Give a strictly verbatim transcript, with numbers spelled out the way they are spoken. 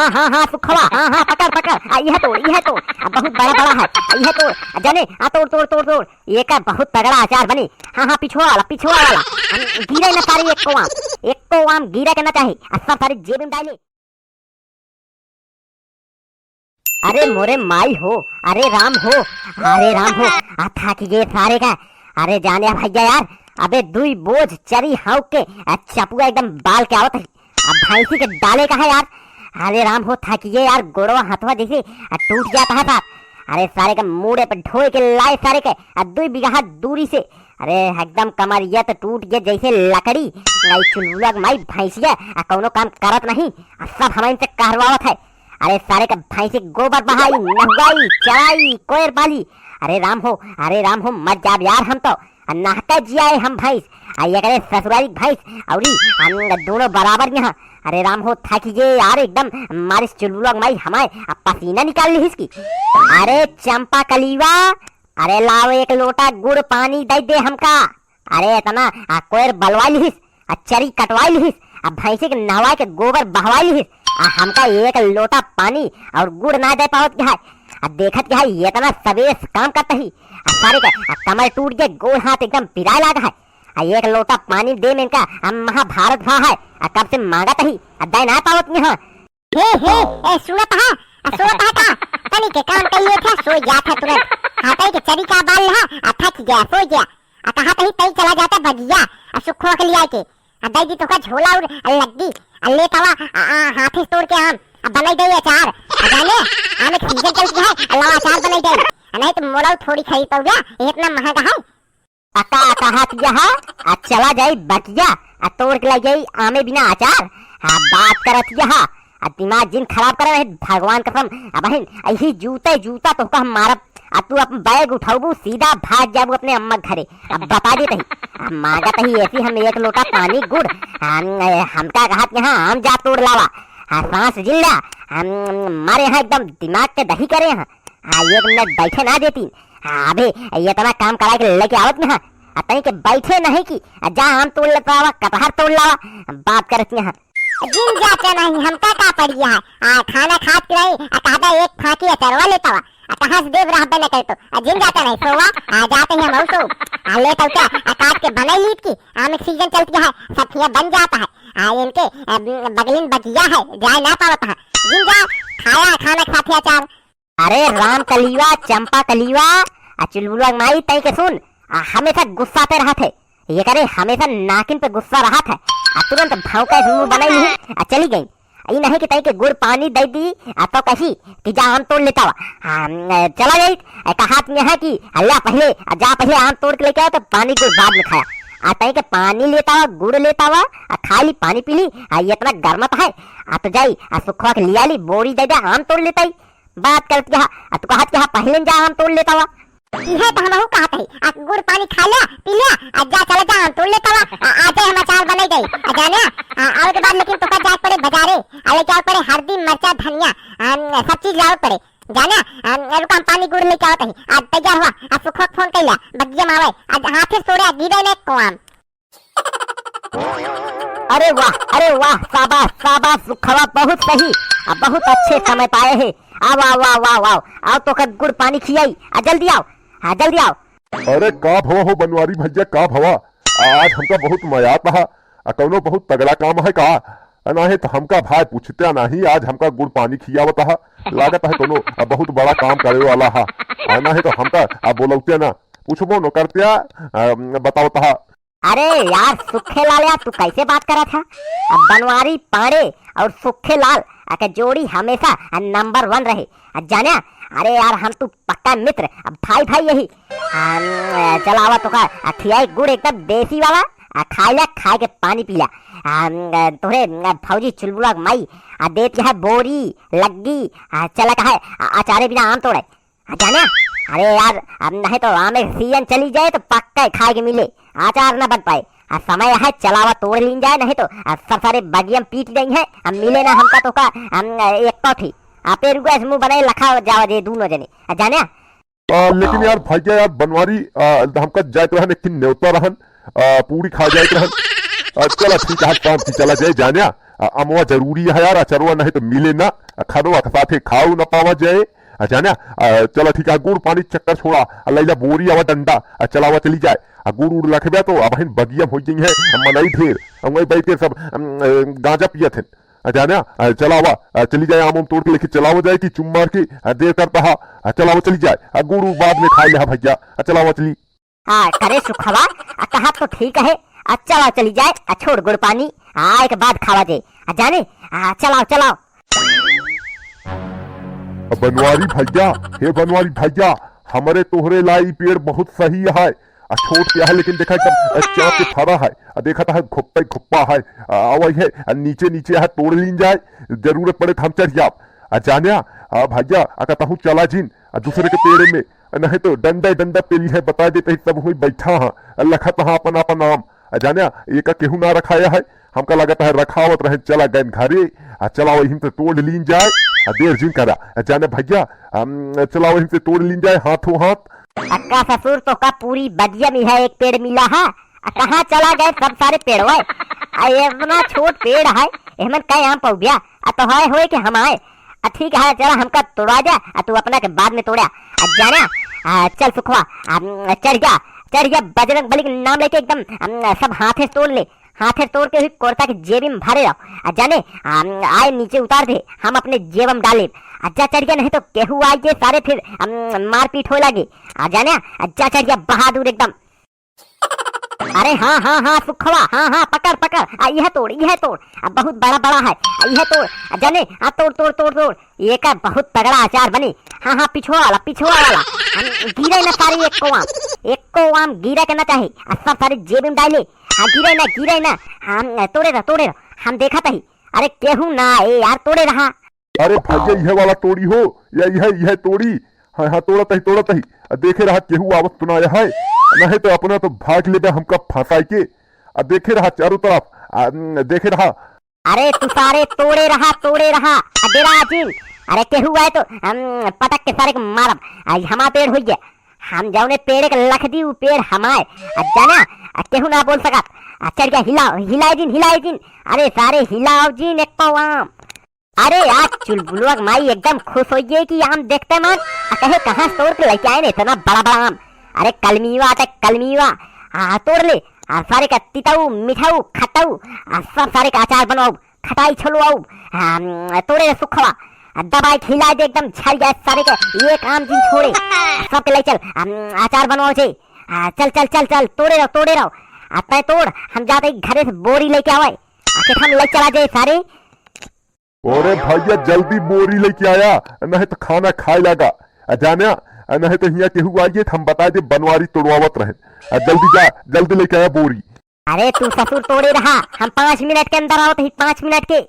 हाँ, हाँ, सुखवा, हाँ, हाँ, पकड़, पकड़, आ, यह तोड़, यह तोड़, आ, बहुत बड़ा, बड़ा है, आ, यह तोड़, आ, जाने, आ, तोड़, तोड़, तोड़, तोड़, ये का बहुत तगड़ा अचार बनी। हाँ, हाँ, पिछवा वाला, पिछवा वाला, हम, गिरे न सारे एक को आम, एक को आम गिरे के न चाही, आ, सब सारे जेब में डाले। अरे मोरे माई हो, अरे राम हो, अरे राम हो, आ थाकी गे सारे का। अरे जाने भैया यार, अबे दुई बोझ चरी हौंक के, आ चपुआ एकदम बाल के आवत है। अब भैंसी के डाले का है यार। अरे राम हो, थाकी गे यार, गोड़वा हथवा जैसे आ टूट जाता है सार। अरे सारे के मूड़े पे ढोए के लाए सारे के, आ दुई बीघा दूरी से अरे एकदम कमरिया तो टूट गया जैसे लकड़ी। नहीं चुलबुला के माई भैंसिया, आ कौनो काम करत नहीं, आ सब हमइन से कहरवावत है। अरे सारे के भैंसी गोबर बहाई, नहुआई, चराई, कोयर पाली। अरे राम हो, अरे राम हो, मर जाब यार हम तो। आ नहका जिया है हम भैंस, आ एकरे ससुरारी भैंस, औरी हम दोनों बराबर यहाँ। अरे राम हो, थाकी गे यार, एकदम मारिस चुलबुला के माई हमारे आ पसीना निकाल लिहिस की। अरे चंपा कलीवा, अरे लाओ एक लोटा गुड़ पानी दे दे हमका। अरे इतना आ कोयर बलवाई लिहिस, आ चरी कटवाई लिहिस, आ भैंसी के नहवाई के गोबर बहवाई लिहिस, आ हमका एक लोटा पानी और गुड़ ना दे पावत के है। आ देखत के है ये इतना सबेरे से काम करत ही, आ सारे के आ कमर टूट गए, गोड़ हाथ एकदम पिराए लाग है। आ एक लोटा पानी दे में इनका आ महाभारत भा है, आ कब से मांगत ही, आ दे ना पावत के है। हे, हे, ए, सुनत है? आ, सोत है का? तनी के काम कइले था, सो जात है तुरंत। हाथई के चरी का बाल रहा, आ थक गया, सो गया। आ कहा तही तई चला जाता बगिया, आ सुखवा के लिया के। आ दई दी तोका झोला और आ लग्गी, आ ले तवा, आ, आ, हाथे से तोड़ के आम, आ बनाई दे अचार। आ जाने, आम एक सीजन चल गया है, आ लावा अचार बनाई दे। आ नहीं तो मोला थोड़ी खरीद पाऊगा, ये इतना महंगा है। अका कहत यहा, आ चला जाई बगिया, आ तोड़ के लाई जाई आमे बिना अचार। हाँ, बात करत यहा, आ दिमाग जिन खराब करे रहे भगवान कसम। अब बहिन, यही जूते जूता तोहका हम मारब, आ तू अपन बैग उठाबू सीधा भाग जाबू अपने अम्मा के घरे। अब बता देत ही, आ मांगत ही ऐसी हम एक लोटा पानी गुड़, हम, हमका कहत यहा आम जा तोड़ लावा। हाँ, सांस जिन ला, हम मारे यहाँ एकदम दिमाग के दही करे हैं। हाँ, एक मिनट बैठे ना देती। हाँ, अबे ये इतना काम करा के लेके आवत में, हाँ। आ तनी के बैठे नहीं की, आ जा आम तोड़ लेता आवा, कटहर तोड़ लावा, बात करत में, हाँ। जिन जाते नहीं, हमका का पड़ी है? आ खाना खात के नहीं, आ कहता एक फाकी अचरवा लेता हुआ, आ कहाँ से देव रहबे न करतो, आ जिन जाते नहीं, सोवा, आ जाते ही हम सो, आ लेता क्या, आ काट के बनाई लीत की, आम एक सीजन चलती है, सब हियाँ बन जाता है, आ इनके, आ, बगलिन बगिया है, जाए ना पावत है, जिन जा, खाया खाना खाते अचार। अरे राम कलीवा, चंपा कलीवा, आ चुलबुलवा के माई तई के सुन, आ हमेशा गुस्साते रहत है। ये करे हमेशा नाकिन पे गुस्सा रहत है। आ तुरंत भौंका मुंह बनाई नहीं, आ चली गई। ई नहीं कि तई के गुड़ पानी दे दी, आ तो कही कि जा आम तोड़ लेता हुआ। आ, चला गई, आ कहात में है कि अल्लाह पहले, आ जा पहले आम तोड़ के लेके आओ तो पानी गुड़ बाद में खाया। आ तई के पानी लेता हुआ, गुड़ लेता हुआ, आ खा ली, पानी पी ली, आ ये इतना गर्मत है। आ तो जाई, आ सुखवा के लिया ली, बोरी दे दे, आम तोड़ लेता ही। बात करत कहा, आ तू कहत कहा पहले जा आम तोड़ लेता हुआ। इहे तो हमहू कहत हई, आ गुड़ पानी खा लिया, पी लिया, आ जा चला जा आम तोड़ लेता हुआ, आ, आ जाए हम अचार बनाई जाई, आ जाने, आ, आवे के बाद लेकिन तोका जाए पड़े बाजारे, आ लेके आवे पड़े हरदी, मरचा, धनिया, आ, सब चीज लावे पड़े, जाने, आ, रुका हम पानी गुड़ लेके आवत हई, आ तैयार हुआ, आ सुखवा के फोन कैला, बगिया में आवे, आ हाथे सोड़े, आ गिरे ने को आम। अरे वाह, अरे वाह, शाबाश, शाबाश, सुखवा, बहुत सही, आ, बहुत अच्छे समय पाए है। आओ, आओ, आओ, आओ, आओ, आओ, तोका गुड़ पानी खियाई, आ, जल्दी आओ, हाँ, जल्दी आओ। अरे का भवा हो बनवारी भैया, का भवा? आज हमका बहुत मजा आता है, आ, कौनो बहुत तगड़ा काम है का? आ, नाही तो हमका भाई पूछत्या नाही, आज हमका गुड़ पानी खियावत है, लागत है कौनो, आ, बहुत बड़ा काम करे वाला है, आ, नाही तो हमका, आ, बोलौत्या ना, पूछबो न करत्या, आ, बतावत है। अरे यार सुखे लाल यार, तू कैसे बात करत है? अब बनवारी पांड़े और सुखे लाल के जोड़ी हमेशा नंबर वन रहे। जाने, अरे यार हम तू पक्का मित्र, अब भाई भाई यही। हम, अ, चला आवा तोका, अ, खियाई गुड़ एकदम देसी वाला, अ, खाई ला, खाए के पानी पी ला। हम, अ, तोहरे, अ, फौजी चुलबुला के माई, अ, देत है बोरी, लग्गी, अ, चला का है, अ, अचारे बिना आम तोड़े। आ, जाना? अरे यार, अब नहीं तो आम एक सीजन चली जाए तो पक्का खाए के मिले, अचार ना बन पाए। आ समय है, चलावा तोड़ लीन जाए, नहीं तो आ, सब सारे बगियम पीट गई हैं, अब मिले ना हमका तो का, हम, एक तो थी। आ, पे रुको, ऐसे मुंह बनाए लखा जावा जे दूनो जने। आ, जाने? आ, लेकिन यार भैया यार बनवारी, आ, हमका जाए तो रहन, एक ठिन न्योता रहन, आ, पूरी खा जाए तो रहन। आ, चला ठीक है, शाम की चला जाए जान्या। आ, अमवा जरूरी है यार, अचरवा नहीं तो मिले ना। आ, खनवा के साथे खाऊ ना पावा जाए। आ, जान्या, आ, चला ठीक है, गुड़ पानी चक्कर छोड़ा, आ, लैला बोरी आवा डंडा, आ, चलावा चली जाए। आ, गुड़ उड़ लखबे तो अबहिन बगिया में होइ गई है, आ, मनई ढेर, आ, वहीं बैठ के सब, अम, अ, गांजा पियत हैं। आ, जान्या, आ, चलावा, आ, चली जाए, आम उम तोड़ के लेके चलावा जाए कि चुम्मार के, आ, देर करता हा, आ, चलावा चली जाए, आ, गुड़ उड़ बाद में खाई ले हा भैया, आ, चलावा चली। हाँ, करे सुखवा, आ, कहा तो ठीक है, आ, चला चली जाए, आ, छोड़ गुड़ पानी, आ, आए के बाद खावा जाए, आ, जाने, आ, चलाओ, चलाओ। बनवारी भैया, हे बनवारी भैया, हमरे तोहरे ला ई पेड़ बहुत सही है, आ, छोट के है, लेकिन देखा एकदम, आ, चाँप के फरा है, आ, देखा तो है घुप्पा ही घुप्पा है, आ, वही है, आ, नीचे नीचे है, तोड़ लीन जाए, जरूरत पड़े तो हम चढ़ जाब। आ, जान्या, आ, भैया, आ, कहता हूँ चला जिन, आ, दूसरे के पेड़ में, नहीं तो डंडा डंडा पेली है, बता देते ही सब हुई बैठा हाँ, लखत हाँ अपन अपन नाम। आ, जाने, एका केहू ना रखाया है, हमका लगत है रखावत रहे, चला गए घरे। आ, चला वहीं से तोड़ लीन जाए, आ, देर जिन करा। आ, जाने भैया, अम, चला वहीं से तोड़ लीन जाए हाथों हाथ। अक्का ससुर, तो का पूरी बगिया में है एक पेड़ मिला है? आ, कहाँ चला गए सब सारे पेड़वे? आ, इतना छोट पेड़ है, एहमन कई आम पौबिया? आ, तो है होए कि हम आए। आ, ठीक है, चला हमका तोड़ा जा, आ, तू अपना के बाद में तोड़ा। आ, जाना, आ, चल सुखवा, आ, चढ़ जा, चढ़ जा, बजरंग बली के नाम लेके एकदम, अम, सब हाथे से तोड़ ले, हाथे से तोड़ के ही कुर्ता के जेबी में भरे रहो। आ, जाने, अम, आए नीचे उतार दे, हम अपने जेब में डाले। आ, जा चढ़ जा, नहीं तो केहू आ जे सारे फिर, अम, मारपीट हो लगे। आ, जाने, आ, जा चढ़ जा बहादुर एकदम। अरे हाँ, हाँ, हाँ, सुखवा, हाँ, हाँ, पकड़, पकड़, आ, यह तोड़, यह तोड़, आ, बहुत बड़ा, बड़ा है, आ, यह तोड़, आ, जाने, आ, तोड़, तोड़, तोड़, तोड़, ये का बहुत तगड़ा अचार बनी। हाँ, हाँ, पिछुआ वाला, पिछुआ वाला, हम गिरे ना सारी एक को आम, एक को आम गिरे के ना चाहे, आ, सब सारे जेब में डाले, हाँ, गिरे ना, गिरे ना, हम, तोड़े रह, तोड़े रह, हम देखा तही, अरे केहू ना, ए यार, तोड़े रहा। अरे भैया, यह वाला तोड़ी हो, या यह, यह तोड़ी, हाँ, हाँ, तोड़त ही, तोड़त ही। आ, देखे रहा, केहू आवत तो ना आया है, नहीं तो अपना तो भाग लेबे हमका फंसाई के। आ, देखे रहा चारों तरफ, आ, न, देखे रहा। अरे, तू सारे तोड़े रहा, तोड़े रहा। आ, डेरा जिन। अरे, केहू आए तो, हम, पटक के सारे के मारब। आ, हमार पेड़ होई गया। हम जौने पेड़ के लख दी, उ पेड़ हमार। आ, जाना, आ, केहू ना बोल सकत। आ, चढ़ गया, हिलाओ, हिलाए जिन, हिलाए जिन। अरे, सारे हिलाओ जिन, एक पाव आम। अरे यार, चुलबुलवा के माई एकदम खुश होइ गई कि आम देखते मन, आ कहे, "कहाँ से तोड़ के लेके आए ने इतना बड़ा बड़ा आम?" अरे कलमीवा आटे कलमीवा, आ तोड़ ले, आ सारे का तिताऊ, मिठाऊ, खटाऊ, आ सब सारे का अचार बनाओ, खटाई छोलवाओ, आ, तोड़े रे सुखवा, आ दबाई खिला दे एकदम झड़ जाए सारे के, एक आम जिन छोड़े, आ सबके ले चल, आ, अचार बनाओ जे, आ चल चल चल चल, तोड़े रहो, तोड़े रहो, आ तय तोड़, हम जाते ही घरे से बोरी लेके आवे, आ के हम ले चला जाए सारे। अरे भैया, जल्दी बोरी लेके आया, नहीं तो खाना खाए लागा। आ जाने, आ नहीं तो हियाँ केहू आइए तो हम बताए दे बनवारी तोड़वावत रहे। आ जल्दी जा, जल्दी लेके आया बोरी। अरे तू ससुर तोड़े रहा, हम पाँच मिनट के अंदर आवत ही, पाँच मिनट के।